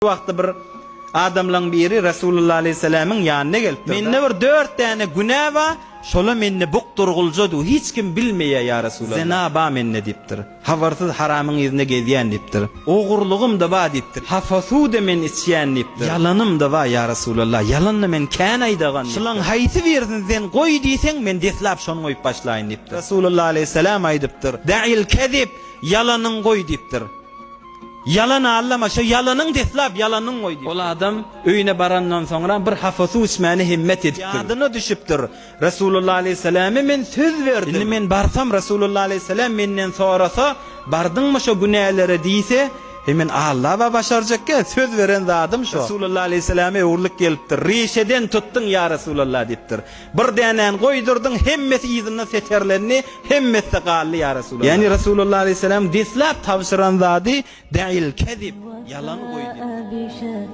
Wagtda bir adamlaň biri Resulullah aleýhissalamyň ýanyna gelipdir. Mende bir dört däne günä bar, şola mende bukdurgulja du, hiç kim bilmeýär ýa Resulallah. Zina bar mende diýipdir. Habarsyz haramyň yzynda gezýän diýipdir. Ogurlygym-da bar diýipdir. Hapa suw-da men içýän diýipdir. Ýalanym-da bar ýa Resulallah, ýalan-da men kän aýdagan diýipdir. Şulaň haýsy birisini sen goý diýseň, men deslap şony goýup başlaýyn diýipdir. Resulullah aleýhissalam aýdypdyr, Da'il kezib, ýalanyň goý diýipdir. Ýalan allama, şo ýalanyň deslap ýalanyň goý diýipdir. Ol adam öýüne barandan soňra bir hapa suw içmäne himmet edipdir. Ýadyna düşüpdir. Resulullah aleýhissalame men söz berdim. Indi men barsam Resulullah aleýhissalam menden sorasa, bardyňmy şo günälere diýse, he men allaba başarjak gel, söz beren zadym şo. Resulullah aleýhissalame öwrülip gelipdir. Rişeden tutduň ýa Resulallah diýipdir. Bir dänäni goýdurdyň, hemmesi yzyndan seterlendi, hemmesi-de galdy, ýa Resulallah. Ýagny Resulullah aleýhissalam deslap tabşyran zady Da'il kezib, ýalan goý diýipdir.